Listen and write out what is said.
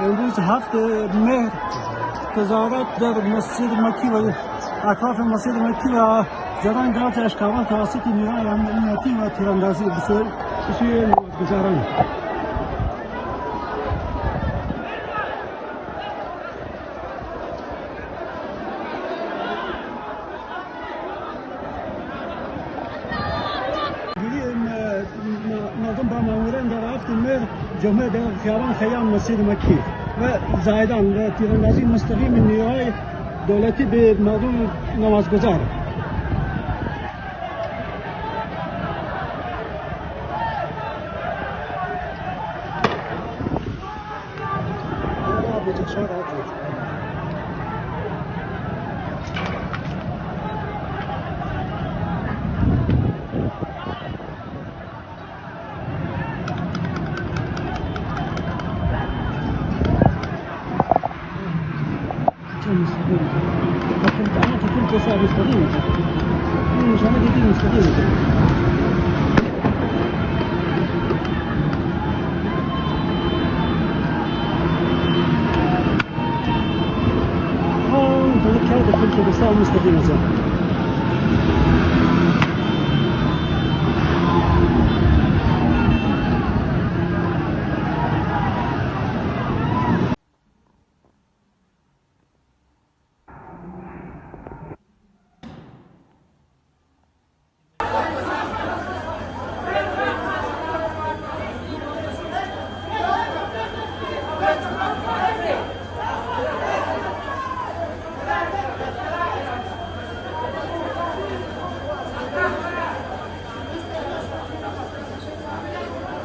امروز هفت مهر، تظاهرات در مسجد مکی و اطراف مسجد مکی و زدن گاز اشک‌آور توسط نیروهای امنیتی و تیراندازی به سوی، به سوی نمازگزاران. گیری م-، م-، مردم با ماموران در هفت مهر جمعه در خیابان خیام مسجد مکی و زاهدان و تیراندازی مستقیم نیروهای دولتی به مردم نمازگزار. چه مستقیم؟ تکل، آه، تکل جیسا مستقیم ہے. یہ نشانہ دیتی مستقیم ہے. ہاں، تو کیا تکل جیسا مستقیم ہے.